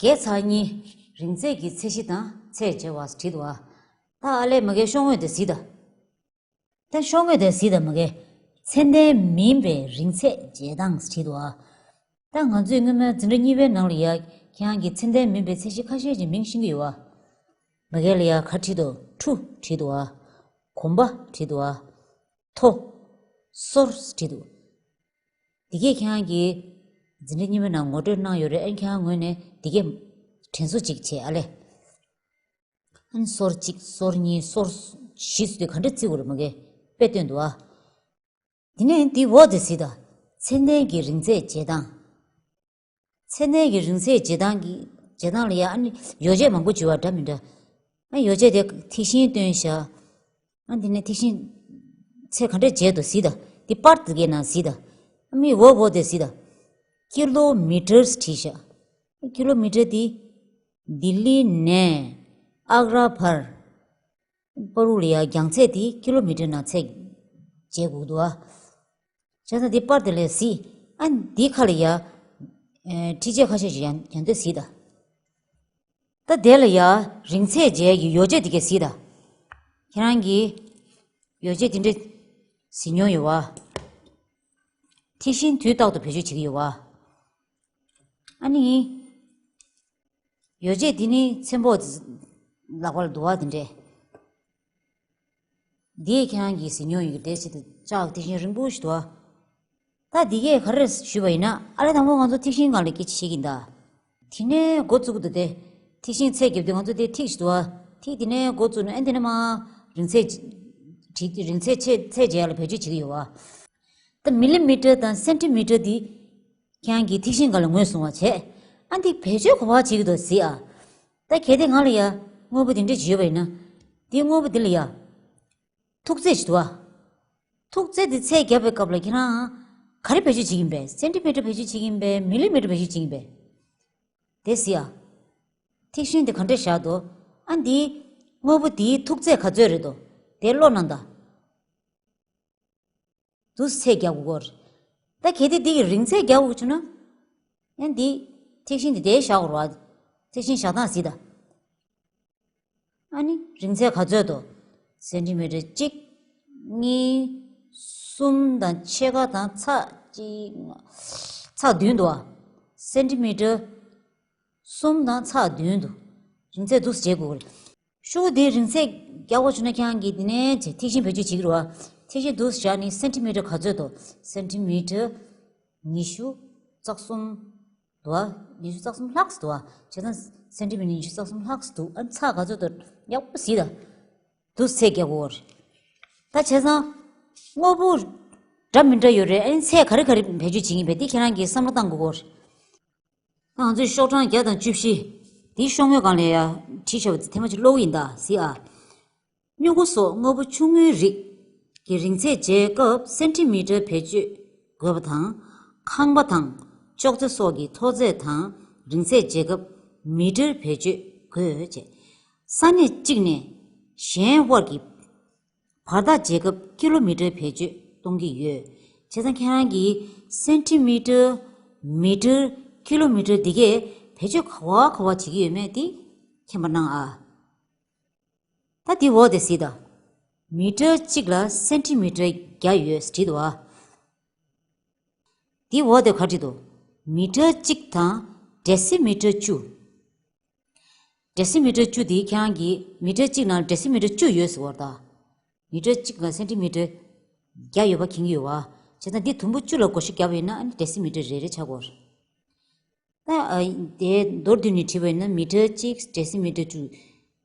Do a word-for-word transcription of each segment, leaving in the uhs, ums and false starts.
བརྒྱ་ཚར་གཉིས། རིང་ཚད་ཀྱི་ཚད་གཞི་དང་ཚད་འཇལ་བ་བྲིས་འདུག་ཨ། ད་ཨ་ལས་མ་གའི་ཤོག་ངོས་དེ་གཟིགས་དང་། ད་ཤོག་ངོས་དེ་གཟིགས་དང་མ་གའི། ཚད་ལྡན་མིན་པའི་རིང་ཚད་འཇལ་སྟངས་བྲིས་འདུག་ཨ། ད་ང་ཚོས་སྔོན་མ་འཛིན་གྲྭ་གཉིས་པའི་ནང་ལ་ཡ་ཁྱེད་རང་གིས་ཚད་ལྡན་མིན་པའི་ཚད་གཞི་ཁ་ཤས་ཅིག་མིང་ཤེས་ཀྱི་ཡོད་བ། མ་གའི་ལ་ཡ་ག་བྲིས་འདུག་ཁྲུ་བྲིས་འདུག་ཨ། གོམ་པ་བྲིས་འདུག་ཨ། ཐོ། སོར་བྲིས་འདུག་འདི་གས་ཁྱེད་རང་གིས་འཛིན་གྲྭ་གཉིས་པའི་ནང་ངོ་སྤྲོད་གནང་ཡོད་རེད། ཨ་ནི་ཁྱེད་རང་ངོས་ནས་འདི་གས་དྲན་གསོ་ཅིག་བྱེད་ཨ་ལས། ཨ་ནི་སོར་གཅིག་སོར་གཉིས་སོར་བཞི་ཟེར་དུས་ག་འདྲ་བརྩི་དགོས་རེད་མ་གའི་དཔེ་སྟོན་འདུག་ཨ། དེ་ནས་འདི་འོག་དེ་གཟིགས་དང་། ཚད་ལྡན་གྱི་རིང་ཚད་འཇལ་སྟངས། ཚད་ལྡན་གྱི་རིང་ཚད་འཇལ་སྟངས་ཀྱི་འཇལ་སྟངས་ལ་ཡ་ཨ་ནི་ཡོ་བྱད་མང་པོ་བྱུང་བ་འདྲ་མི་འདྲ། ཨ་ཡོ་བྱད་དེ་ཐིག་ཤིང་བཏོན་བཞག་ཨ་འདི་ནས་ཐིག་ཤིང་ཚད་ག་འདྲ་འཇལ་འདུག་གཟིགས་དང་། འདི་པར་དེ་གའི་ནང་གཟིགས་དང་། ཨ་མི་འོག་འོག་དེ་གཟིགས་དང་། ཀི་ལོ་མི་ཊར་བྲིས་བཞག་ཀི་ལོ་མི་ཊར་འདི་ལྡི་ལི་ནས་ཨག་ར་བར། པར་རུ་ལ་ཡ་རྒྱང་ཚད་དེ་ཀི་ལོ་མི་ཊར་ནང་ཚད་འཇལ་དགོས་འདུག་ཨ། བྱས་ཙང་འདི་པར་དེ་ལ་གཟིགས། ཨ་འདི་ཁ་ལ་ཡ། ཨེ་ཁྲི་ཆད་ཁ་ཤས་ཤིག་ཡང་ཡང་འདོད་གཟིགས་དང་། ད་དེ་ལ་ཡ་རིང་ཚད་འཇལ་གྱི་ཡོ་བྱད་དེ་གས་གཟིགས་དང་། ཁྱེད་རང་གིས་ཡོ་བྱད་དེ་འདྲ་གཟིགས་མྱོང་ཡོད་བ། ཐིག་ཤིང་དུས་རྟག་ཏུ་བེད་སྤྱོད་བྱེད་ཀྱི་ཡོད་བ། ཨ་ནི། ཡོ་བྱད་འདི་ནི་ཚེམ་པོ་ལག་པ་ལ་འདུག་བ་དེ་འདྲས། འདིས་ཁྱེད་རང་གིས་གཟིགས་མྱོང་ཡོད་ཀྱི་འདྲས་ཞེས་ཏེ་ལྕགས་ཐིག་ཤིང་རིང་པོ་ཞིག་འདུག་བ། ད་འདི་གས་ག་རེ་ཞུས་པ་ཡིན་ན་ཨ་ལས་དང་པོ་ང་ཚོ་ཐིག་ཤིང་སྒང་ལ་སྐད་ཆ་བཤད་ཀྱི་ཡིན་ད། དེ་ནས་འགོ་བཙུགས་འདུག་སྟེ། ཐིག་ཤིང་ཚད་བརྒྱབ་དུས་ང་ཚོ་དེ་ཐིག་ཞིག་འདུག་བ། ཐིག་དེ་ནས་འགོ་བཙུགས་ནས་ཨ་འདི་ནས་མར་རིང་ཚད་བྲིས་རིང་ཚད་ཚད་འཇལ་ཡག་ལ་བེད་སྤྱོད་བྱེད་ཀྱི་ཡོད་བ། ད་མི་ལི་མི་ཊར་དང་སེན་ཊི་མི་ཊར་འདི། ཁྱེད་རང་གིས་ཐིག་ཤིང་སྒང་ལ་ངོས་བཟུང་བ་བྱས། ཨ་འདི་བེད་སྤྱོད་ག་པར་བྱེད་ཀྱི་འདུག་གཟིགས་ཨ། ད་གལ་ཏེ་ང་ལ་ཡ། དངོས་པོ་འདི་འདྲ་ཅིག་ཡོད་པ་ཡིན་ན། འདི་དངོས་པོ་འདི་ལ་ཡ། ཐུག་ཚད་ཅིག་འདུག་ཨ། ཐུག་ཚད་འདི་ཚད་བརྒྱབ་པའི་སྐབས་ལ་ཁྱེད་རང་། ག་རེ་བེད་སྤྱོད་བྱེད་ཀྱི་ཡིན་པས། སེན་ཊི་མི་ཊར་བེད་སྤྱོད་བྱེད་ཀྱི་ཡིན་པས། མི་ལི་མི་ཊར་བེད་སྤྱོད་བྱེད་ཀྱི་ཡིན་པས། དེ་གཟིགས་ཨ། ཐིག་ཤིང་འདི་ག་འདྲ་བཞག་འདུག་ཨ་འདི། དངོས་པོ་འདིའི་ཐུག་ཚད་ག་ཚོད་རེད་འདུག་དེ་ཀློག་གནང་དང་། འདུག་ཚད་རྒྱག་དགོས་ཀྱི་རེད། ད་གལ་ཏེ་འདི་གི་རིང་ཚད་རྒྱག་དགོས་བྱུང་ན། ཡང་འདི། ཐིག་ཤིང་འདི་དེ་བཞག་དགོས་རེད་བ། ཐིག་ཤིང་བཞག་སྟངས་གཟིགས་དང་། ཨ་ནི་རིང་ཚད་ག་ཚོད་འདུག་སེན་ཊི་མི་ཊར་གཅིག་གཉིས། གསུམ་དང་ཕྱེད་ཀ་དང་ཚེག་གཅིག་ཚེག་བདུན་འདུག་བ། སེན་ཊི་མི་ཊར། གསུམ་དང་ཚེག་བདུན་འདུག་རིང་ཚད་འདུག་སེ་འཇལ་དགོས་ཀྱི་རེད། ཤོག་བུ་འདིའི་རིང་ཚད་རྒྱག་པ་བྱུང་ན་ཁྱེད་རང་གིས་འདི་ནས་བྱས་ཐིག་ཤིང་བེད་སྤྱོད་བྱེད་ཀྱི་རེད་བ། ཐིག་ཤིང་འདུག་སེ་བཞག་ནས་སེན་ཊི་མི་ཊར་ག་ཚོད་འདུག་སེན་ཊི་མི་ཊར་ཉི་ཤུ་རྩ་གསུམ་འདུག་བ། ཉི་ཤུ་རྩ་གསུམ་ལྷག་ཙམ་འདུག་བ། བྱས་ཙང་སེན་ཊི་མི་ཊར་ཉི་ཤུ་རྩ་གསུམ་ལྷག་ཙམ་འདུག་ཨ་ཚེག་ག་ཚོད་འདུག་ཡག་པོ་གཟིགས་དང་། འདུག་སེ་ཚད་རྒྱག་དགོས་རེད། ད་བྱས་ཙང་། དངོས་པོ། འདྲ་མི་འདྲ་ཡོད་རེད། ཨ་ནི་ཚད་ག་རེ་ག་རེ་བེད་སྤྱོད་བྱེད་ཀྱི་ཡིན་པས་འདི་ཁྱེད་རང་གིས་བསམ་བློ་བཏང་དགོས་ཀྱི་རེད། ང་ཚོས་ཤོག་གྲངས་བརྒྱ་དང་བཅུ་བཞི། འདིའི་ཤོག་ངོས་སྒང་ལ་ཡ། བྲིས་བཞག་པ་དེ་ཐེངས་མ་གཅིག་ཀློག་གི་ཡིན་ད་གཟིགས་ཨ། སྨྱུ་གུ་སོགས་དངོས་པོ་ཆུང་ངུའི་རིགས་ཀྱི་རིང་ཚད་འཇལ་སྐབས་སེན་ཊི་མི་ཊར་བེད་སྤྱོད་དགོས་པ་དང་། ཁང་པ་དང་ཅོག་ཙེ་སོགས་ཀྱི་མཐོ་ཚད་དང་རིང་ཚད་འཇལ་སྐབས་མི་ཊར་བེད་སྤྱོད་དགོས་བྱས། ས་གནས་གཅིག་ནས་གཞན་དབར་གྱི་བར་ཐག་འཇལ་སྐབས་ཀི་ལོ་མི་ཊར་བེད་སྤྱོད་གཏོང་གི་ཡོད། བྱས་ཙང་ཁྱེད་རང་གིས་སེན་ཊི་མི་ཊར། མི་ཊར། ཀི་ལོ་མི་ཊར་འདི་གས་བེད་སྤྱོད་ག་བ་ག་བ་བྱེད་ཀྱི་ཡོད་མེད་དེ་མཁྱེན་པ་གནང་ཨ། ད་འདི་འོག་དེ་གཟིགས་དང་། མི་ཊར་གཅིག་ལ་སེན་ཊི་མི་ཊར་བརྒྱ་ཡོད་བྲིས་འདུག་ཨ། འདི་འོག་དེ་ག་བྲིས་འདུག་མི་ཊར་གཅིག་དང་ཌེ་སི་མི་ཊར་བཅུ། ཌེ་སི་མི་ཊར་བཅུ་དེ་ཁྱེད་རང་གིས་མི་ཊར་གཅིག་ནང་ཌེ་སི་མི་ཊར་བཅུ་ཡོད་ཟེར་བ་རེད་ད། མི་ཊར་གཅིག་ལ་སེན་ཊི་མི་ཊར་བརྒྱ་ཡོད་པ་མཁྱེན་གྱི་ཡོད་བ། བྱས་ཙང་འདི་དུམ་བུ་བཅུ་ལ་བགོ་བཤའ་བརྒྱབ་པ་ཡིན་ན་ཨ་ནི་ཌེ་སི་མི་ཊར་རེ་རེ་ཆགས་ཀྱི་ཡོད་རེད། ད་ཨ་དེ་མདོར་བསྡུས་ནས་བྲིས་པ་ཡིན་ན་མི་ཊར་གཅིག་ཌེ་སི་མི་ཊར་བཅུ།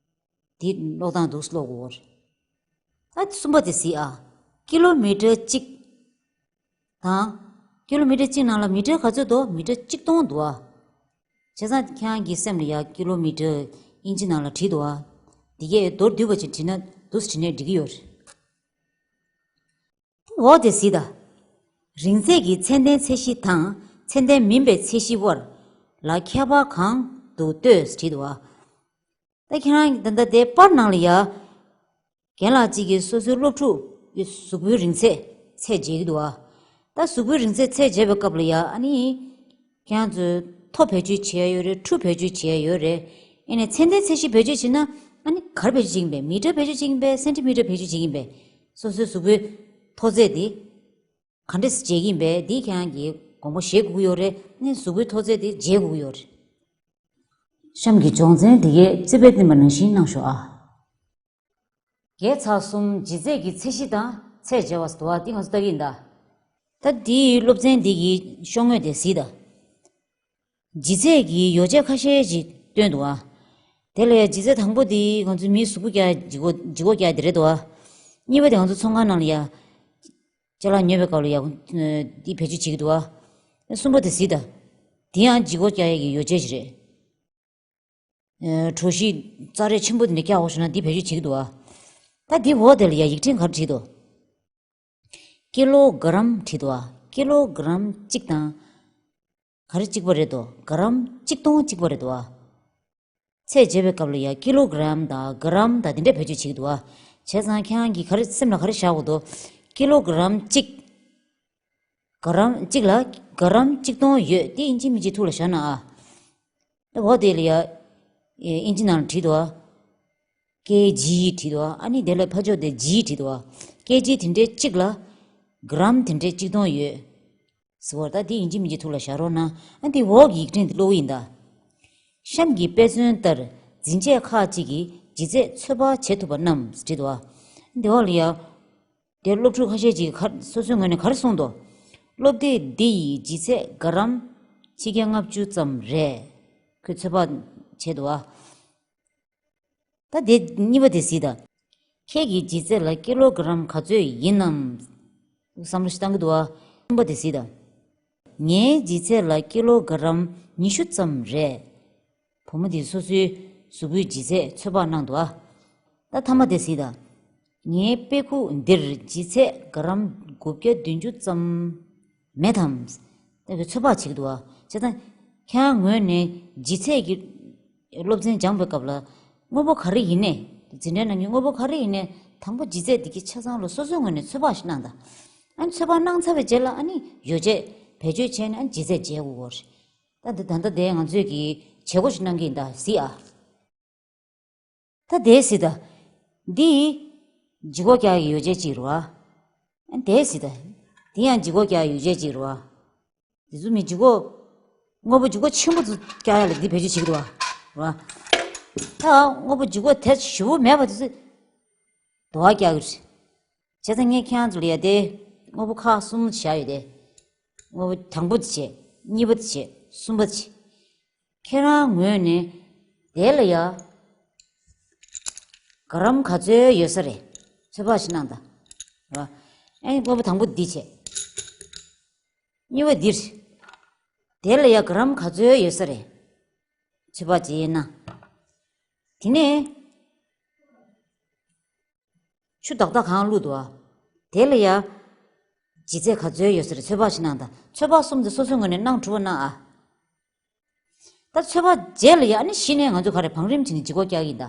འདི་ཀློག་སྟངས་འདུག་སེ་ཀློག་དགོས་རེད། ད་གསུམ་པ་དེ་གཟིགས་ཨ། ཀི་ལོ་མི་ཊར་གཅིག་དང་། ཀི་ལོ་མི་ཊར་གཅིག་ནང་ལ་མི་ཊར་ག་ཚོད་འདུག་མི་ཊར་གཅིག་སྟོང་འདུག་ཨ། བྱས་ཙང་ཁྱེད་རང་གི་སེམས་ལ་ཡ་ཀི་ལོ་མི་ཊར་དབྱིན་ཇི་ནང་ལ་བྲིས་འདུག་ཨ། འདི་གས་མདོར་བསྡུས་པ་ཅིག་བྲིས་ན་འདུག་སེ་བྲིས་ནས་འགྲིག་གི་ཡོད་རེད། འོག་དེ་གཟིགས་དང་། རིང་ཚད་ཀྱི་ཚད་ལྡན་ཚད་གཞི་དང་ཚད་ལྡན་མིན་པའི་ཚད་གཞི་དབར་ལ་ཁྱད་པར་གང་འདུག་ལྟོས་བྲིས་འདུག་བ། ད་ཁྱེད་རང་ད་ལྟ་དེ་པར་ནང་ལ་ཡ། རྒན་ལགས་གཅིག་གིས་སོ་སོའི་སློབ་ཕྲུག་གི་གཟུགས་པོའི་རིང་ཚད་ཚད་འཇལ་གྱི་འདུག་བ། ད་གཟུགས་པོའི་རིང་ཚད་ཚད་འཇལ་བའི་སྐབས་ལ་ཡ་ཨ་ནི། ཁྱེད་རང་ཚོའི་ མཐོ་བེད་སྤྱོད་བྱེད་ཡ་ཡོད་རེད། ཕྲུ་བེད་སྤྱོད་བྱེད་ཡ་ཡོད་རེད། ཨེ་ནས་ཚད་ལྡན་ཚད་གཞི་བེད་སྤྱོད་བྱེད་ན་ཨ་ནི་ག་རེ་བེད་སྤྱོད་བྱེད་ཀྱིན་པས། མི་ཊར་བེད་སྤྱོད་བྱེད་ཀྱིན་པས། སེན་ཊི་མི་ཊར་བེད་སྤྱོད་བྱེད་ཀྱིན་པས། སོ་སོའི་གཟུགས་པོའི་མཐོ་ཚད་དེ་ག་འདྲས་བྱེད་ཀྱིན་པས། འདི་ཁྱེད་རང་གིས་དགོངས་པ་བཞེས་དགོས་ཀྱི་ཡོད་རེད། ཨ་ནི་གཟུགས་པོའི་མཐོ་ཚད་དེ་འཇལ་དགོས་ཀྱི་ཡོད་རེད། གཤམ་གྱི་སྦྱོང་ཚན་འདི་གས་རྩིས་པས་བསྟན་པ་ནང་བཞིན་གནང་ཤོག་ཨ། བརྒྱ་ཚ་གསུམ་ལྗིད་ཚད་ཀྱི་ཚད་གཞི་དང་ཚད་འཇལ་བ་ཟེར་འདུག་བ། འདི་ང་ཚོ་ལྟ་གི་ཡིན་ད། ད་འདིའི་སློབ་ཚན་འདི་གི་ཤོག་ངོས་དེ་གཟིགས་དང་། ལྗིད་ཚད་ཀྱི་ཡོ་བྱད་ཁ་ཤས་ཅིག་སྟོན་འདུག་བ། དེ་ལ་ཡ་ལྗིད་ཚད་དང་པོ་འདི་ང་ཚོའི་མིའི་གཟུགས་པོ་བཀྱག་ལྗིད་ཁོག་ལྗིད་ཁོག་བཀྱག་དེ་རེད་འདུག་བ། གཉིས་པ་དེ་ང་ཚོ་ཚོང་ཁང་ནང་ལ་ཡ་ཅ་ལག་ཉོས་པའི་སྐབས་ལ་ཡ་འདི་བེད་སྤྱོད་བྱེད་ཀྱི་འདུག་བ། གསུམ་པ་དེ་གཟིགས་དང་། འདི་ཡང་ལྗིད་ཁོག་བཀྱག་ཡས་ཀྱི་ཡོ་བྱད་ཅིག་རེད། ཨ། གྲོ་ཞིབ་རྩ་རལ་ཆེན་པོ་འདི་ནས་བཀྱག་འོ་ཞུ་ན་འདི་བེད་སྤྱོད་བྱེད་ཀྱི་འདུག་བ། ད་འདི་འོག་དེ་ལ་ཡ་ཡིག་ཕྲེང་ག་རེ་བྲིས་འདུག་ཀི་ལོ་ག་རམ་བྲིས་འདུག་བ། ཀི་ལོ་ག་རམ་གཅིག་དང་ག་རེ་གཅིག་པ་རེད་དོ། ག་རམ་གཅིག་སྟོང་གཅིག་པ་རེད་དོ། ཚད་འཇལ་བའི་སྐབས་ལ་ཡ་ཀི་ལོ་ག་རམ་དང་ག་རམ་དང་དེ་འདྲས་བེད་སྤྱོད་བྱེད་ཀྱི་འདུག་བ། བྱས་ཙང་ཁྱེད་རང་གིས་ག་རེ་སེམས་ལ་ག་རེ་བཞག་དགོས་འདུག་ཀི་ལོ་ག་རམ་གཅིག་ག་རམ་གཅིག་ལ་ག་རམ་གཅིག་སྟོང་ཡོད། དེ་ཨིན་ཅི་མིན་ཅི་ཐུགས་ལ་བཞག་ན་ཨ། འོ་དེ་ལ་ཡ། ཨིན་ཅི་ནང་ལ་བྲིས་འདུག་ཨ། ཀེ་ཇི་བྲིས་འདུག་ཨ། ཨ་ནི་དེ་ལ་ཕར་ཕྱོགས་དེ་ཇི་བྲིས་འདུག་ཨ། ཀེ་ཇི་དེ་འདྲའི་གཅིག་ལ་ག་རམ་དེ་འདྲའི་གཅིག་སྟོང་ཡོད། ཟེར་བ་ད་དེ་ཨིན་ཅི་མིན་ཅི་ཐུགས་ལ་བཞག་རོགས་གནང་། ཨ་དེ་འོག་གི་ཡིག་ཕྲེང་དེ་ཀློག་གི་ཡིན་ད། གཤམ་གྱི་དཔེ་མཚོན་ལྟར་འཛིན་ཆས་ཁག་ཅིག་གི་ལྗིད་ཚད་ཚོད་དཔག་བྱེད་ཐུབ་པ་རྣམས་བྲིས་འདུག་ཨ། དེ་འོག་ལ་ཡ། དེ་སློབ་ཕྲུག་ཁ་ཤས་ཅིག་ག་སོ་སོའི་ངོས་ནས་ག་རེ་གསུངས་འདུག་སློབ་དེབ་འདི་ཡི་ལྗིད་ཚད་ག་རམ་ཕྱེད་བརྒྱ་ལྔ་བཅུ་ཙམ་རེད། ཁོས་ཚོད་དཔག་བྱས་འདུག་ཨ། ད་དེ་གཉིས་པ་དེ་གཟིགས་དང་། ཁྱེད་ཀྱི་ལྗིད་ཚད་ལ་ཀི་ལོ་ག་རམ་ག་ཚོད་ཡིན་ནམ། བསམ་བློ་ཞིག་བཏང་གི་འདུག་ཨ། གསུམ་པ་དེ་གཟིགས་དང་། ངའི་ལྗིད་ཚད་ལ་ཀི་ལོ་ག་རམ་ཉི་ཤུ་ཙམ་རེད། བུ་མོ་དེས་སོ་སོའི་གཟུགས་པོའི་ལྗིད་ཚད་ཚོད་དཔག་གནང་འདུག་ཨ། ད་མཐའ་མ་དེ་གཟིགས་དང་། ངའི་དཔེ་ཁུག་འདིར་ལྗིད་ཚད་ག་རམ་དགུ་བརྒྱ་བདུན་ཅུ་ཙམ་མེད་དམ། ད་ཚོད་དཔག་བྱེད་ཀྱི་འདུག་ཨ། བྱས་ཙང་ཁྱེད་རང་ངོས་ནས་ལྗིད་ཚད་ཀྱི་སློབ་ཚན་སྦྱངས་པའི་སྐབས་ལ་དངོས་པོ་ག་རེ་ཡིན་ནའི། འཛིན་གྲྭའི་ནང་གི་དངོས་པོ་ག་རེ་ཡིན་ནའི་དང་པོ་ལྗིད་ཚད་འདི་གི་ཆ་ཚང་ལ་སོ་སོའི་ངོས་ནས་ཚོད་དཔག་ཞིག་གནང་དང་། ཨ་ནི་ཚོད་དཔག་གནང་ཚར་བའི་རྗེས་ལ་ཨ་ནི་ཡོ་བྱད་བེད་སྤྱོད་བྱས་ནས་ཨ་ནི་ལྗིད་ཚད་འཇལ་དགོས་ཀྱི་རེད། ད་འདི་ད་ལྟ་དེ་ང་ཚོས་ཀྱི་བྱེད་སྒོ་ཞིག་གནང་གི་ཡིན་ད་གཟིགས་ཨ། ད་དེ་གཟིགས་ད། འདི་ལྗིད་ཁོག་བཀྱག་གི་ཡོ་བྱད་ཅིག་རེད་བ། དེ་གཟིགས་ད། འདི་ཡང་ལྗིད་ཁོག་བཀྱག་གི་ཡོ་བྱད་ཅིག་རེད་བ། འདི་ཚོ་མི་ལྗིད་ཁོག་དངོས་པོ་ལྗིད་ཁོག་ཆེན་པོ་ཚོ་བཀྱག་ཡ་ལ་འདི་བེད་སྤྱོད་བྱེད་ཀྱི་འདུག་བ། རེད་བ། ད་དངོས་པོ་ལྗིད་ཁོག་དེ་ཞེ་པོ་མེད་པ་དེ་ཚོ་དུ་བ་བཀྱག་གི་རེད། བྱས་ཙང་ངས་ཁྱེད་རང་ཚོ་ལ་ཡ་དེ་དངོས་པོ་ཁག་གསུམ་བཞག་ཡོད་དེ། དངོས་པོ་དང་པོ་དེ་བྱས། གཉིས་པ་དེ་བྱས། གསུམ་པ་དེ་བྱས། ཁྱེད་རང་ངོས་ནས་དེ་ལ་ཡ་ག་རམ་ག་ཚོད་ཡོད་ས་རེད། ཚོད་དཔག་ཞིག་གནང་དང་། རེད་བ། ཨེ་དངོས་པོ་དང་པོ་འདི་བྱས། གཉིས་པ་འདིར། དེ་ལ་ཡ་ག་རམ་ག་ཚོད་ཡོད་ས་རེད། ཚོད་དཔག་བྱས་ན། དེ་ནས་ཆུ་ཏག་ཏག་གང་བླུགས་འདུག་ཨ། དེ་ལ་ཡ་ལྗིད་ཚད་ག་ཚོད་ཡོད་ས་རེད། ཚོད་དཔག་ཞིག་གནང་དང་། ཚོད་དཔག་གསུམ་དེ་སོ་སོའི་ངོས་ནས་གནང་གྲུབ་པ་གནང་ཨ། ད་ཚོད་དཔག་རྗེས་ལ་ཡ་ཨ་ནི་གཞི་ནས་ང་ཚོ་ག་རེ་བང་རིམ་བྱས་ནས་ལྗིད་ཁོག་བཀྱག་གི་ཡིན་ད།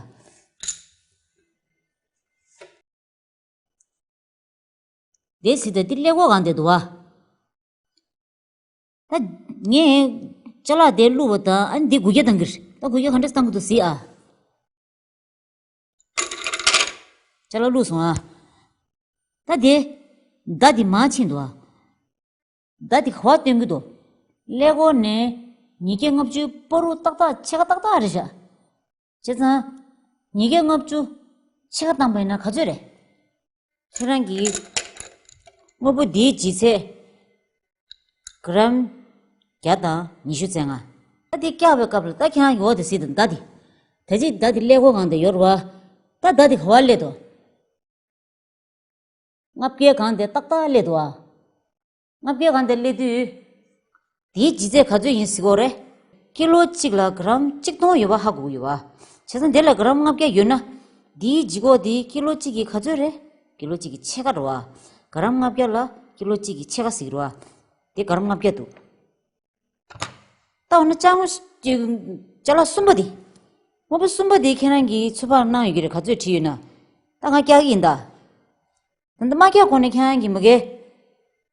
དེ་སྲིད་ད་འདི་ཀླད་ཀོར་གང་བསྡད་འདུག་བ། ད་ངས་ཅ་ལག་དེ་བླུགས་པ་དང་ཨ་ནི་འདི་དགུ་བརྒྱ་བཏང་གི་རེད། ད་དགུ་བརྒྱ་ག་འདྲས་བཏང་གི་འདུག་གཟིགས་ཨ། ཅ་ལག་བླུགས་སོང་ཨ། ད་དེ་མདའ་འདི་མར་ཕྱིན་འདུག་ཨ། མདའ་འདི་ག་པར་སྟོན་གི་འདུག་ཀླད་ཀོར་ནས་ཉིས་བརྒྱ་ལྔ་བཅུ་བར་དུ་ཏག་ཏག་ཕྱེད་ཀ་ཏག་ཏག་རེད་ཤག་བྱས་ཙང་། ཉིས་བརྒྱ་ལྔ་བཅུ་ཕྱེད་ཀ་བཏང་པ་ཡིན་ན་ག་ཚོད་རེད། ཁྱེད་རང་གིས་དངོས་པོ་འདིའི་ལྗིད་ཚད་ག་རམ་བརྒྱ་དང་ཉི་ཤུ་རྩ་ལྔ། ད་འདི་བཀྱག་པའི་སྐབས་ལ་ད་ཁྱེད་རང་གིས་འོ་དེ་གཟིགས་དང་། མདའ་འདི། ད་ཅི་མདའ་འདི་ཀླད་ཀོར་སྒང་དེ་ཡོད་རེད་བ། ད་མདའ་འདི་ག་པར་སླེབས་འདུག་ལྔ་བརྒྱའི་སྒང་དེ་ཏག་ཏག་སླེབས་འདུག་ཨ། ལྔ་བརྒྱའི་སྒང་དེ་སླེབས་དུས། དེའི་ལྗིད་ཚད་ག་ཚོད་ཡིན་གཟིགས་དགོས་རེད། ཀི་ལོ་གཅིག་ལ་ག་རམ་གཅིག་སྟོང་ཡོད་པ་ཧ་གོ་གི་ཡོད་པ། བྱས་ཙང་དེ་ལ་ག་རམ་ལྔ་བརྒྱ་ཡོད་ན། དེའི་ལྗིད་ཁོག་དེ་ཀི་ལོ་གཅིག་གི་ག་ཚོད་རེད། ཀི་ལོ་གཅིག་གི་ཕྱེད་ཀ་རེད་བ། ག་རམ་ལྔ་བརྒྱ་ལ་ཀི་ལོ་གཅིག་གི་ཕྱེད་ཀ་ཟེར་གི་རེད་བ། དེ་ག་རམ་ལྔ་བརྒྱ་འདུག་ད་འོ་ན་ཅ་ལག་ཅ་ལག་གསུམ་པ་དེ། དངོས་པོ་གསུམ་པ་དེ་ཁྱེད་རང་གིས་ཚོད་དཔག་གནང་ཡོད་ཀྱི་རེད། ག་ཚོད་བྲིས་ཡོད་ན། ད་ང་བཀྱག་གི་ཡིན་ད། ད་ལྟ་མ་བཀྱག་གོང་ནས་ཁྱེད་རང་གིས་མ་གི།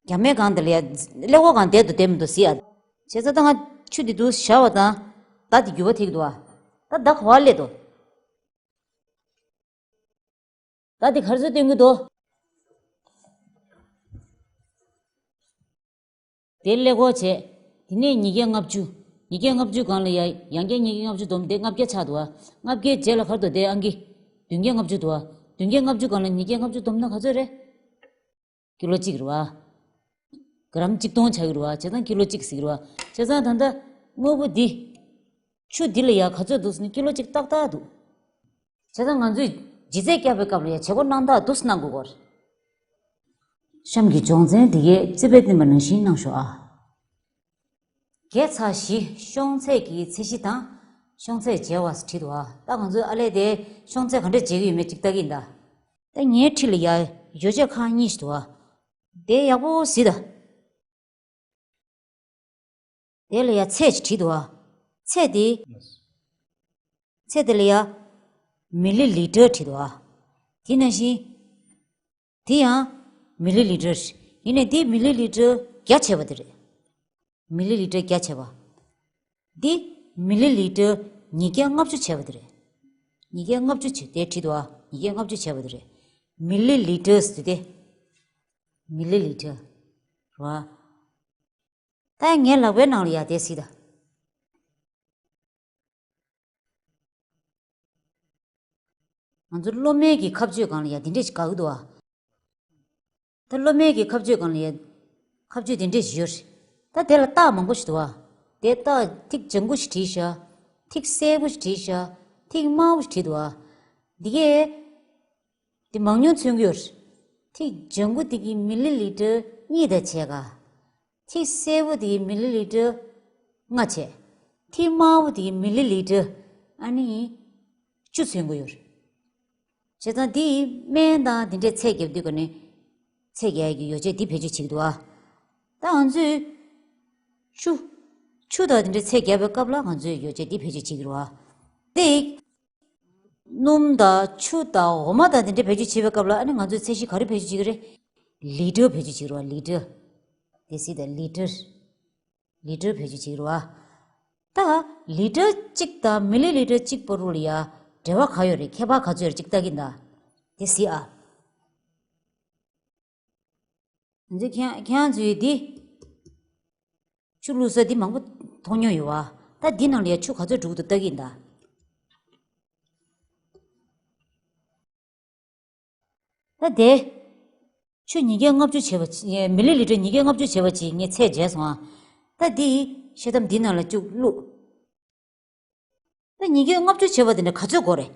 རྒྱ་མའི་སྒང་དེ་ལ་ཡ། ཀླད་ཀོར་སྒང་བསྡད་འདུག་བསྡད་མི་འདུག་གཟིགས་ཨ། བྱས་ཙང་ད་ང་ ཆུ་འདི་འདུག་བཞག་པ་དང་། མདའ་འདི་འགྱུར་བ་ཐེབས་འདུག་བ། ད་མདའ་ག་བ་སླེབས་འདུག་མདའ་འདི་ག་རེ་ཚོད་སྟོན་གྱི་འདུག་དེ་ཀླད་ཀོར་བྱས། དེ་ནས་ཉིས་བརྒྱ་ལྔ་བཅུ། ཉིས་བརྒྱ་ལྔ་བཅུ་སྒང་ལ་ཡ། ཡང་བསྐྱར་ཉིས་བརྒྱ་ལྔ་བཅུ་བསྡོམས་ཏེ་ལྔ་བརྒྱ་ཆགས་འདུག་བ། ལྔ་བརྒྱའི་རྗེས་ལ་ག་རེ་འདུག་དེ་ཨང་ཀི། བདུན་བརྒྱ་ལྔ་བཅུ་འདུག་བ། བདུན་བརྒྱ་ལྔ་བཅུ་སྒང་ལ་ཉིས་བརྒྱ་ལྔ་བཅུ་བསྡོམས་ན་ག་ཚོད་རེད། ཀི་ལོ་གཅིག་རེད་བ། ག་རམ་གཅིག་སྟོང་ཆགས་ཀྱི་རེད་བ། བྱས་ཙང་ཀི་ལོ་གཅིག་ཟེར་གྱི་རེད་བ། བྱས་ཙང་ད་ལྟ་དངོས་པོ་འདི། ཆུ་འདི་ལ་ཡ་ག་ཚོད་འདུག་ཟེར་ན་ཀི་ལོ་གཅིག་ཏག་ཏག་འདུག་བྱས་ཙང་ང་ཚོས་ལྗིད་ཚད་བཀྱག་པའི་སྐབས་ལ་ཡ་བྱེད་སྒོ་གནང་སྟངས་འདུག་སེ་གནང་དགོས་ཀྱི་རེད། གཤམ་གྱི་སྦྱོང་ཚན་འདི་གའི་རྩིས་དཔེ་བསྟན་པ་ནང་བཞིན་གནང་ཤོག་ཨ། བརྒྱ་ཚ་བཞི། ཤོང་ཚད་ཀྱི་ཚད་གཞི་དང་། ཤོང་ཚད་འཇལ་བ་བྲིས་འདུག་ཨ། ད་ང་ཚོས་ཨ་ལས་དེ་ཤོང་ཚད་ག་འདྲ་འཇལ་གྱི་ཡོད་མེད་ཅིག་ལྟ་གི་ཡིན་ད། ད་ངའི་འཁྲིས་ལ་ཡ་ཡོ་བྱད་ཁག་གཉིས་ཤིག་འདུག་ཨ། དེ་ཡག་པོ་གཟིགས་དང་། དེ་ལ་ཡ་ཚད་ཅིག་བྲིས་འདུག་ཨ། ཚད་དེ། ཚད་དེ་ལ་ཡ། མི་ལི་ལི་ཊར་བྲིས་འདུག་ཨ། དེ་ནང་བཞིན། དེ་ཡང་། མི་ལི་ལི་ཊར། ཡིན་ནའི་འདི་མི་ལི་ལི་ཊར་བརྒྱ་བྱས་པ་དེ་རེད། མི་ལི་ལི་ཊར་བརྒྱ་བྱས་པ། འདི་མི་ལི་ལི་ཊར་ཉིས་བརྒྱ་ལྔ་བཅུ་བྱས་པ་དེ་རེད། ཉིས་བརྒྱ་ལྔ་བཅུ་བྱས་དེ་བྲིས་འདུག་ཨ། ཉིས་བརྒྱ་ལྔ་བཅུ་བྱས་པ་དེ་རེད། མི་ལི་ལི་ཊར་ཟེར་དེ། མི་ལི་ལི་ཊར། རེད་བ། ད་ངའི་ལག་པའི་ནང་ལ་ཡ་དེ་གཟིགས་དང་། ང་ཚོ་སློབ་མའི་གི་ཁ་གཅོད་སྒང་ལ་ཡ་དེ་འདྲས་ཞིག་དགའ་གི་འདུག་ཨ། ད་སློབ་མའི་གི་ཁ་གཅོད་སྒང་ལ་ཡ། ཁ་གཅོད་དེ་འདྲས་ཞིག་ཡོད་རེད། ད་དེ་ལ་རྟགས་མང་པོ་ཞིག་འདུག་ཨ། དེ་རྟགས་ཐིག་ལྗང་ཁུ་ཞིག་བྲིས་ཤག་ཐིག་སེར་པོ་ཞིག་བྲིས་ཤག་ཐིག་དམར་པོ་ཞིག་བྲིས་འདུག་ཨ། འདི་གས། དེ་མང་ཉུང་མཚོན་གྱི་ཡོད་རེད། ཐིག་ལྗང་ཁུ་དེ་གི་མི་ལི་ལི་ཊར་གཉིས་དང་ཕྱེད་ཀ་ཐིག་སེར་པོ་དེ་གི་མི་ལི་ལི་ཊར་ལྔ་བྱས། ཐིག་དམར་པོ་དེ་གི་མི་ལི་ལི་ཊར་ཨ་ནི་བཅུ་མཚོན་གྱི་ཡོད་རེད། བྱས་ཙང་དེ་སྨན་དང་དེ་འདྲའི་ཚད་རྒྱབ་དུས་ག་ནས་ཚད་རྒྱག་ཡ་གི་ཡོ་བྱད་འདི་བེད་སྤྱོད་བྱེད་ཀྱི་འདུག་ཨ། ད་ང་ཚོས་ཆུ། ཆུ་དང་དེ་འདྲའི་ཚད་རྒྱབ་པའི་སྐབས་ལ་ང་ཚོས་ཡོ་བྱད་འདི་བེད་སྤྱོད་བྱེད་ཀྱི་རེད་བ། དེ། སྣུམ་དང་ཆུ་དང་འོ་མ་དང་དེ་འདྲ་བེད་སྤྱོད་བྱེད་པའི་སྐབས་ལ་ཨ་ནི་ང་ཚོས་ཚད་གཞི་ག་རེ་བེད་སྤྱོད་བྱེད་ཀྱི་རེད། ལི་ཊར་བེད་སྤྱོད་བྱེད་ཀྱི་རེད་བ། ལི་ཊར། དེ་སྲིད་དང་ལི་ཊར། ལི་ཊར་བེད་སྤྱོད་བྱེད་ཀྱི་རེད་བ། ད་ལི་ཊར་གཅིག་དང་མི་ལི་ལི་ཊར་གཅིག་བར་དུ་ལ་ཡ་འབྲེལ་བ་ག་ཡོད་རེད། ཁྱད་པར་ག་ཚོད་རེད་ཅིག་ལྟ་གི་ཡིན་ད། དེ་སྲིད་ཨ། ང་ཚོས་ཁྱེད་ཁྱེད་རང་ཚོས་འདི། ཆུ་བླུགས་ས་འདི་མང་པོ་མཐོང་མྱོང་ཡོད་བ། ད་འདི་ནང་ལ་ཡ་ཆུ་ག་ཚོད་འགྲོ་གི་འདུག་ལྟ་གི་ཡིན་ད། ད་དེ། ཆུ་ཉིས་བརྒྱ་ལྔ་བཅུ་བྱས་པ་ཅི། མི་ལི་ལི་ཊར་ཉིས་བརྒྱ་ལྔ་བཅུ་བྱས་པ་ཅིག་ངས་ཚད་འཇལ་སོང་ཨ། ད་འདི་ཤེལ་དམ་འདི་ནང་ལ་ཅུག་བླུགས། ད་ཉིས་བརྒྱ་ལྔ་བཅུ་བྱས་པ་དེ་འདྲ་ག་ཚོད་དགོས་རེད།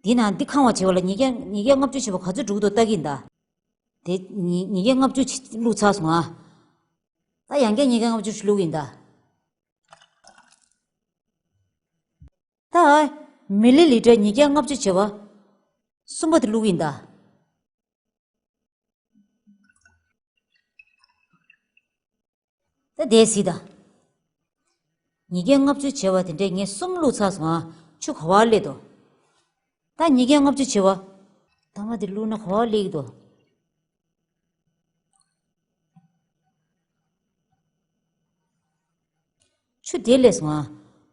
འདི་ན་འདི་ཁང་བ་བྱས་པ་ལ་ཉིས་བརྒྱ་ཉིས་བརྒྱ་ལྔ་བཅུ་བྱས་པ་ག་ཚོད་འགྲོ་གི་འདུག་ལྟ་གི་ཡིན་ད། དེ་ཉིས་ཉིས་བརྒྱ་ལྔ་བཅུ་བླུགས་ཚར་སོང་ཨ། ད་ཡང་བསྐྱར་ཉིས་བརྒྱ་ལྔ་བཅུ་ཞིག་བླུགས་ཡིན་ད། ད། མི་ལི་ལི་ཊར་ཉིས་བརྒྱ་ལྔ་བཅུ་བྱས་པ། གསུམ་པ་དེ་བླུགས་ཡིན་ད། ད་དེ་སྲིད་ད། ཉིས་བརྒྱ་ལྔ་བཅུ་བྱས་པ་དེ་འདྲས་ངས་གསུམ་བླུགས་ཚར་སོང་ཨ། ཆུ་ག་བ་སླེབས་འདུག་ད་ཉིས་བརྒྱ་ལྔ་བཅུ་བྱས་པ། ཐ་མ་དེ་བླུགས་ན་ག་བ་སླེབས་ཀྱི་འདུག་ཆུ་དེ་སླེབས་སོང་ཨ།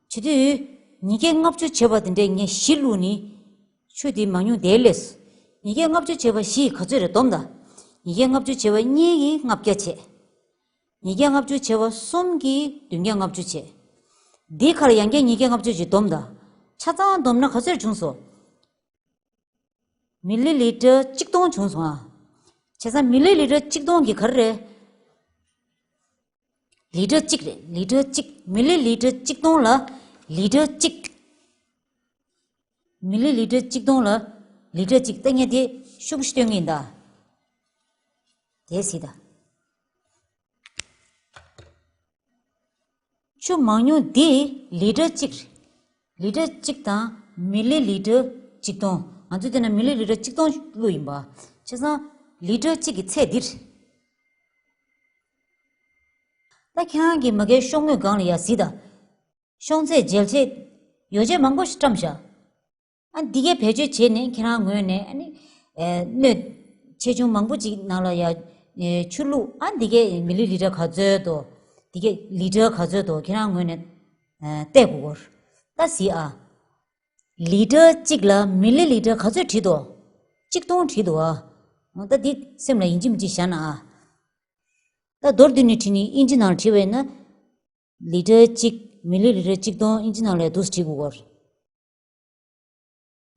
བྱེད་དུས། ཉིས་བརྒྱ་ལྔ་བཅུ་བྱས་པ་དེ་འདྲས་ངས་བཞི་བླུགས་ནི། ཆུ་དེ་མང་ཉུང་དེ་སླེབས། ཉིས་བརྒྱ་ལྔ་བཅུ་བྱས་པ་བཞི་ག་ཚོད་རེད་སྡོམ་ད། ཉིས་བརྒྱ་ལྔ་བཅུ་བྱས་པ་གཉིས་ཀྱིས་ལྔ་བརྒྱ་བྱས། ཉིས་བརྒྱ་ལྔ་བཅུ་བྱས་པ་གསུམ་གྱིས་བདུན་བརྒྱ་ལྔ་བཅུ་བྱས། འདིའི་ཁར་ཡང་བསྐྱར་ཉིས་བརྒྱ་ལྔ་བཅུ་ཞིག་བསྡོམས་དང་། ཆ་ཚང་བསྡོམས་ན་ག་ཚོད་བྱུང་སོང་། མི་ལི་ལི་ཊར་གཅིག་སྟོང་བྱུང་སོང་ཨ། བྱས་ཙང་མི་ལི་ལི་ཊར་གཅིག་སྟོང་གི་ག་རེ་རེད། ལི་ཊར་གཅིག་རེད། ལི་ཊར་གཅིག་མི་ལི་ལི་ཊར་གཅིག་སྟོང་ལ་ལི་ཊར་གཅིག་མི་ལི་ལི་ཊར་གཅིག་སྟོང་ལ་ལི་ཊར་གཅིག་ལྟ་ངས་དེ་ཤུགས་ཤིག་སྟོན་གྱི་ཡིན་ད། དེ་སྲིད་ད། ཆུ་མང་ཉུང་འདི་ལི་ཊར་གཅིག་རེད། ལི་ཊར་གཅིག་དང་མི་ལི་ལི་ཊར་གཅིག་སྟོང་། ང་ཚོས་བལྟས་ན་མི་ལི་ལི་ཊར་གཅིག་སྟོང་བླུགས་ཡིན་པ། བྱས་ཙང་ལི་ཊར་གཅིག་གི་ཚད་འདི་རེད། ད་ཁྱེད་རང་གིས་མ་གིའི་ཤོག་ངོས་སྒང་ལ་ཡ་གཟིགས་དང་། ཤོང་ཚད་འཇལ་ཆེད་ཡོ་བྱད་མང་པོ་ཞིག་བཀྲམ་བཞག་ཨ་འདི་གས་བེད་སྤྱོད་བྱས་ནས་ཁྱེད་རང་ངོས་ནས་ཨ་ནི། ཨེ། སྣོད་ཆེ་ཆུང་མང་པོ་ཅིག་ནང་ལ་ཡ། ཨེ། ཆུ་བླུགས། ཨ་འདི་གས་མི་ལི་ལི་ཊར་ག་ཚོད་དོ། དེ་གས་ལི་ཊར་ག་ཚོད་འདུག་ཁྱེད་རང་ངོས་ནས་ཨ་བལྟས་དགོས་སྐོར། ད་གཟིགས་ཨ། ལི་ཊར་གཅིག་ལ་མི་ལི་ལི་ཊར་ག་ཚོད་བྲིས་འདུག་གཅིག་སྟོང་བྲིས་འདུག་ཨ། འོ་ད་འདི་སེམས་ལ་ཡིན་གཅིག་མིན་གཅིག་བཞག་ན་ཨ། ད་མདོར་བསྡུས་ནས་བྲིས་ནས་ཨིན་ཇི་ནང་ལ་བྲིས་པ་ཡིན་ན། ལི་ཊར་གཅིག་མི་ལི་ལི་ཊར་གཅིག་སྟོང་ཨིན་ཇི་ནང་ལ་འདུག་སེ་བྲིས་དགོས་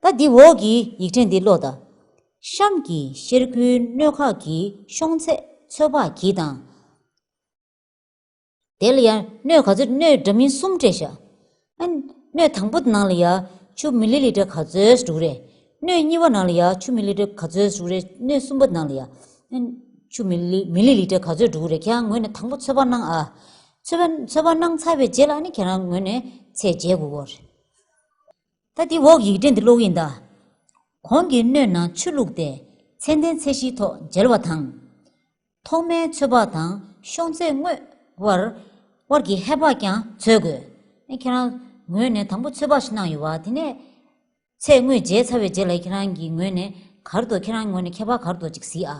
སྐོར། ད་འདི་འོག་གི་ཡིག་ཕྲེང་འདི་ཀློག་དང་། གཤམ་གྱི་ཤེལ་སྒོའི་སྣོད་ཁག་གི་ཤོང་ཚད་ཚོད་དཔག་གྱིས་དང་། དེ་ལ་ཡང་སྣོད་ག་ཚོད་སྣོད་འདྲ་མིན་གསུམ་སྤྲད་བཞག་ཨ། སྣོད་དང་པོ་ནང་ལ་ཡ་ཆུ་མི་ལི་ལི་ཊར་ག་ཚོད་འགྲོ་གི་རེད། སྣོད་གཉིས་པ་ནང་ལ་ཡ་ཆུ་མི་ལི་ལི་ཊར་ག་ཚོད་འགྲོ་གི་རེད། སྣོད་གསུམ་པ་ནང་ལ་ཡ་ཨ། ཆུ་མི་ལི་མི་ལི་ལི་ཊར་ག་ཚོད་འགྲོ་གི་རེད། ཁྱེད་རང་ངོས་ནས་དང་པོ་ཚོད་དཔག་གནང་ཨ། ཚོད་དཔག་ཚོད་དཔག་གནང་ཚར་བའི་རྗེས་ལ་ཨ་ནི་ཁྱེད་རང་ངོས་ནས་ཚད་འཇལ་དགོས་སྐོར། ད་འདི་འོག་ཡིག་ཕྲེང་འདི་ཀློག་གི་ཡིན་ད། གོང་གི་སྣོད་ནང་ཆུ་བླུགས་ཏེ་ཚད་ལྡན་ཚད་གཞིའི་ཐོག་འཇལ་བ་དང་། ཐོག་མའི་ཚོད་དཔག་དང་ཤོང་ཚད་དངོས་དབར་དབར་གྱི་ཧེ་བག་ཀྱང་འཚོལ་དགོས། ཨེ་ཁྱེད་རང་ངོས་ནས་དང་པོ་ཚོད་དཔག་ཞིག་གནང་ཡོད་པ། དེ་ནས་ཚད་དངོས་འཇལ་ཚར་བའི་རྗེས་ལ་ཁྱེད་རང་གི་ངོས་ནས་ག་རེ་འདུག་ཁྱེད་རང་ངོས་ནས་ཁྱད་པར་ག་རེ་འདུག་ཅིག་གཟིགས་ཨ།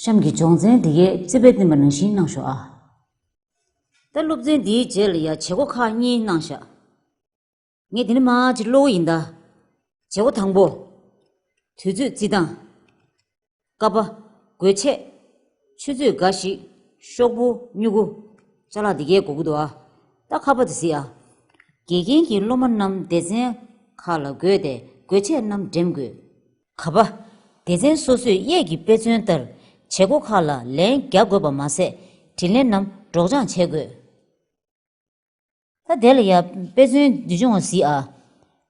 གཤམ་གྱི་སྦྱོང་ཚན་འདི་གས་རྩིས་པས་བསྟན་པ་ནང་བཞིན་གནང་ཤོག་ཨ། ད་སློབ་ཚན་འདིའི་རྗེས་ལ་ཡ་བྱེད་སྒོ་ཁག་གཉིས་གནང་བཞག་ངས་འདི་ནས་མར་ཅིག་ཀློག་གི་ཡིན་ད། བྱེད་སྒོ་དང་པོ། དུས་ཚོད་བརྩི་སྟངས། ཀ་པ། དགོས་ཆས། ཆུ་ཚོད་འགའ་ཞིག་ཤོག་བུ། སྨྱུ་གུ། ཅ་ལག་འདི་གས་དགོས་ཀྱི་འདུག་ཨ། ད་ཁ་པ་དེ་གཟིགས་ཨ། དགེ་རྒན་གྱིས་སློབ་མ་རྣམས་སྡེ་ཚན་ཁག་ལ་བགོས་ཏེ་དགོས་ཆས་རྣམས་འགྲེམས་དགོས། ག་པ། སྡེ་ཚན་སོ་སོས་གཡས་ཀྱི་དཔེ་མཚོན་ལྟར་བྱེད་སྒོ་ཁག་ལ་ལན་རྒྱག་དགོས་པ་མ་ཟད་དྲིས་ལན་རྣམས་སྒྲོག་སྦྱང་བྱེད་དགོས། ད་དེ་ལ་ཡ་དཔེ་མཚོན་འདི་སྦྱོང་བ་གཟིགས་ཨ།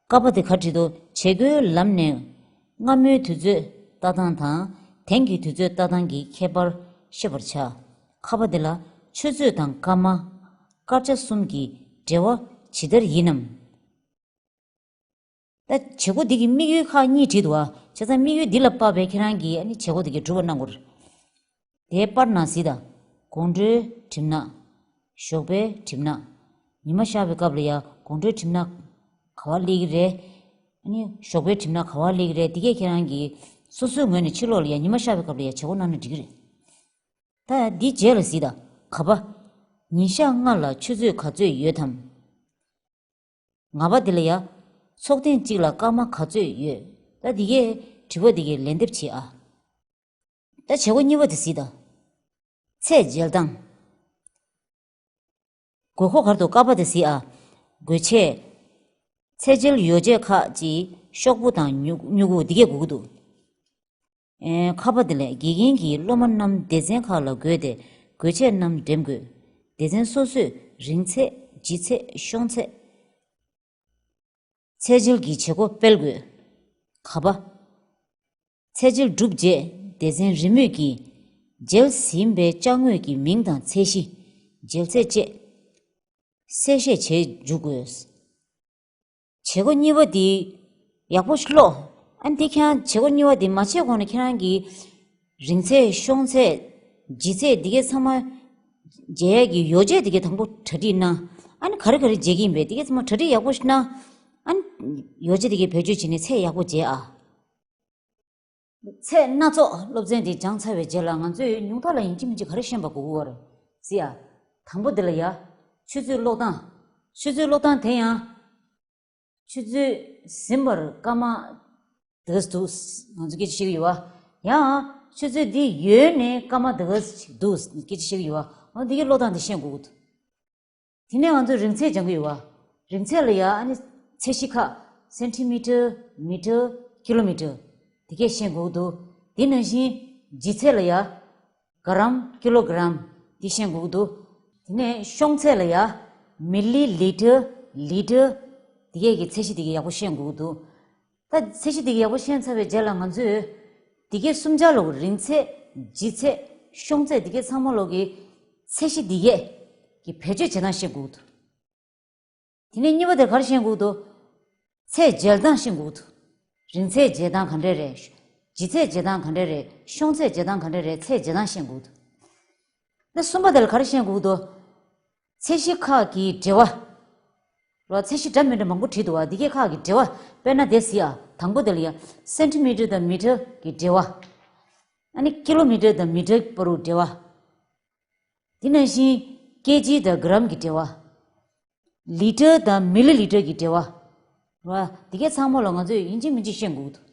ཀ་པ་དེ་ག་བྲིས་འདུག་བྱེད་སྒོའི་ལམ་ནས་སྔ་མོའི་དུས་ཚོད་ལྟ་སྟངས་དང་དེང་གི་དུས་ཚོད་ལྟ་སྟངས་ཀྱི་ཁྱད་པར་ཤེས་པར་བྱ། ཁ་པ་དེ་ལ་ཆུ་ཚོད་དང་སྐར་མ། སྐར་ཆ་གསུམ་གྱི་འབྲེལ་བ་ཇི་ལྟར་ཡིན་ནམ། ད་བྱེད་སྒོ་འདི་གི་དམིགས་ཡུལ་ཁག་གཉིས་བྲིས་འདུག་ཨ། བྱས་ཙང་དམིགས་ཡུལ་འདི་ལ་དཔག་པའི་ཁྱེད་རང་གིས་ཨ་ནི་བྱེད་སྒོ་འདི་གི་སྒྲུབ་པ་གནང་དགོས། དེའི་པར་ནང་གཟིགས་དང་། དགོང་དྲོའི་གྲིབ་ནག་ཞོགས་པའི་གྲིབ་ནག་ཉི་མ་ཤར་བའི་སྐབས་ལ་ཡ་དགོང་དྲོའི་གྲིབ་ནག་ག་པར་སླེབས་ཀྱི་རེད། ཨ་ནི་ཞོགས་པའི་གྲིབ་ནག་ག་པར་སླེབས་ཀྱི་རེད། འདི་གས་ཁྱེད་རང་གིས་སོ་སོའི་ངོས་ནས་ཕྱི་ལོགས་ལ་ཡ་ཉི་མ་ཤར་བའི་སྐབས་ལ་ཡ་བྱེད་སྒོ་གནང་ན་འགྲིག་གི་རེད། ད་འདི་རྗེས་ལ་གཟིགས་དང་། ག་པ། ཉིན་ཞག་ལྔ་ལ་ཆུ་ཚོད་ག་ཚོད་ཡོད་དམ། ང་པ་འདི་ལ་ཡ། ཚོགས་ཐེངས་གཅིག་ལ་སྐར་མ་ག་ཚོད་ཡོད། ད་འདི་གས་དྲི་བ་འདི་གས་ལན་འདེབས་བྱེད་ཨ། ད་བྱེད་སྒོ་གཉིས་པ་དེ་གཟིགས་དང་། ཚད་འཇལ་སྟངས། དགོས་མཁོ་ག་རེ་འདུག་ཀ་པ་དེ་གཟིགས་ཨ། དགོས་ཆས། ཚད་འཇལ་ཡོ་བྱད་ཁག་ཅིག་ཤོག་བུ་དང་སྨྱུ་སྨྱུ་གུ་འདི་གས་དགོས་ཀྱི་འདུག་ཨེ། ཁ་པ་དེ་ལས་དགེ་རྒན་གྱིས་སློབ་མ་རྣམས་སྡེ་ཚན་ཁག་ལ་བགོས་ཏེ་དགོས་ཆས་རྣམས་འགྲེམས་དགོས། སྡེ་ཚན་སོ་སོས་རིང་ཚད། ལྗིད་ཚད། ཤོང་ཚད། ཚད་འཇལ་གྱི་བྱེད་སྒོ་སྤེལ་དགོས། ག་པ། ཚད་འཇལ་གྲུབ་རྗེས་སྡེ་ཚན་རེས་མོས་ཀྱིས་འཇལ་ཟིན་པའི་ཅ་དངོས་ཀྱི་མིང་དང་ཚད་གཞི། འཇལ་ཚད་བཅས་གསལ་བཤད་བྱེད་འཇུག་དགོས། བྱེད་སྒོ་གཉིས་པ་འདི་ཡག་པོ་ཞིག་ཀློག་ཨ་ནི་འདི་ཁྱེད་རང་བྱེད་སྒོ་གཉིས་པ་འདི་མ་བྱས་གོང་ནས་ཁྱེད་རང་གིས་རིང་ཚད། ཤོང་ཚད། ལྗིད་ཚད་འདི་གའི་ཚང་མ་འཇལ་ཡས་ཀྱི་ཡོ་བྱད་འདི་གའི་དང་པོ་གྲ་སྒྲིག་གནང་། ཨ་ནི་ག་རེ་ག་རེ་འཇལ་གྱི་ཡིན་པས་འདི་གའི་ཚང་མ་གྲ་སྒྲིག་ཡག་པོ་ཞིག་གནང་། ཨ་ནི་ཡོ་བྱད་འདི་གའི་བེད་སྤྱོད་བྱས་ནས་ཚད་ཡག་པོ་འཇལ་ཨ། ཚད་སྣ་ཚོགས་སློབ་ཚན་འདི་སྦྱངས་ཚར་བའི་རྗེས་ལ་ང་ཚོས་ཉུང་མཐའ་ལ་ཡིན་གཅིག་མིན་གཅིག་ག་རེ་ཤེས་པ་དགོས་ཀྱི་ཡོད་རེད་ཟེར་ཡ། དང་པོ་འདི་ལ་ཡ། ཆུ་ཚོད་ཀློག་སྟངས། ཆུ་ཚོད་ཀློག་སྟངས་དེ་ཡང་། ཆུ་ཚོད་ཟིན་པར་སྐར་མ་དེ་ག་ཙམ་འདུག་ང་ཚོས་སྐད་ཆ་བཤད་ཀྱི་ཡོད་པ། ཡང་ཆུ་ཚོད་འདི་ཡོལ་ནས་སྐར་མ་དེ་ག་ཙམ་འདུག་སྐད་ཆ་བཤད་ཀྱི་ཡོད་པ། འོ་འདི་གའི་ཀློག་སྟངས་འདི་ཤེས་དགོས་ཀྱི་འདུག་དེ་ནས་ང་ཚོས་རིང་ཚད་སྦྱང་གི་ཡོད་པ། རིང་ཚད་ལ་ཡ་ཨ་ནི་ཚད་གཞི་ཁག་སེན་ཊི་མི་ཊར། མི་ཊར། ཀི་ལོ་མི་ཊར། དེ་གས་ཤེས་དགོས་ཀྱི་འདུག་དེ་ནང་བཞིན་ལྗིད་ཚད་ལ་ཡ། ག་རམ། ཀི་ལོ་ག་རམ། འདི་ཤེས་དགོས་ཀྱི་འདུག་དེ་ནས་ཤོང་ཚད་ལ་ཡ། མི་ལི་ལི་ཊར། ལི་ཊར། དེ་གས་ཀྱི་ཚད་གཞི་དེ་གས་ཡག་པོ་ཤེས་དགོས་ཀྱི་འདུག་ད་ཚད་གཞི་དེ་གས་ཡག་པོ་ཤེས་ཚར་བའི་རྗེས་ལ་ང་ཚོས་དེ་གས་གསུམ་ཆར་ལོག་རིང་ཚད། ལྗིད་ཚད། ཤོང་ཚད་དེ་གས་ཚང་མ་ལོག་གི་ཚད་གཞི་དེ་གས་ཀྱི་བེད་སྤྱོད་བྱེད་སྟངས་ཤེས་དགོས་ཀྱི་འདུག་དེ་ནས་གཉིས་པ་དེར་ག་རེ་ཤེས་དགོས་འདུག་ཚད་འཇལ་སྟངས་ཤེས་དགོས་འདུག་རིང་ཚད་འཇལ་སྟངས་ག་འདྲ་རེད། ལྗིད་ཚད་འཇལ་སྟངས་ག་འདྲ་རེད། ཤོང་ཚད་འཇལ་སྟངས་ག་འདྲ་རེད། ཚད་འཇལ་སྟངས་ཤེས་དགོས་འདུག་ད་གསུམ་པ་དེར་ག་རེ་ཤེས་དགོས་འདུག་ཚད་གཞི་ཁག་གི་འབྲེལ་བ། ལོ་ཚད་གཞི་འདྲ་མི་འདྲ་མང་པོ་བྲིས་འདུག་བ། འདི་གས་ཁག་གི་འབྲེལ་བ་དཔེར་ན་དེ་གཟིགས་ཨ། དང་པོ་དེ་ལ་ཡ། སེན་ཊི་མི་ཊར་དང་མི་ཊར་གྱི་འབྲེལ་བ། ཨ་ནི་ཀི་ལོ་མི་ཊར་དང་མི་ཊར་བར་དུ་འབྲེལ་བ། དེ་ནང་བཞིན་ཀེ་ཇི་དང་གྷ་རམ་གྱི་འབྲེལ་བ། ལི་ཊར་དང་མི་ལི་ལི་ཊར་གྱི་འབྲེལ་བ། རེད་བ། དེ་གའི་ཚང་མ་ལ་ང་ཚོས་ཡིན་གཅིག་མིན་གཅིག་ཤེས་དགོས་ཀྱི་འདུག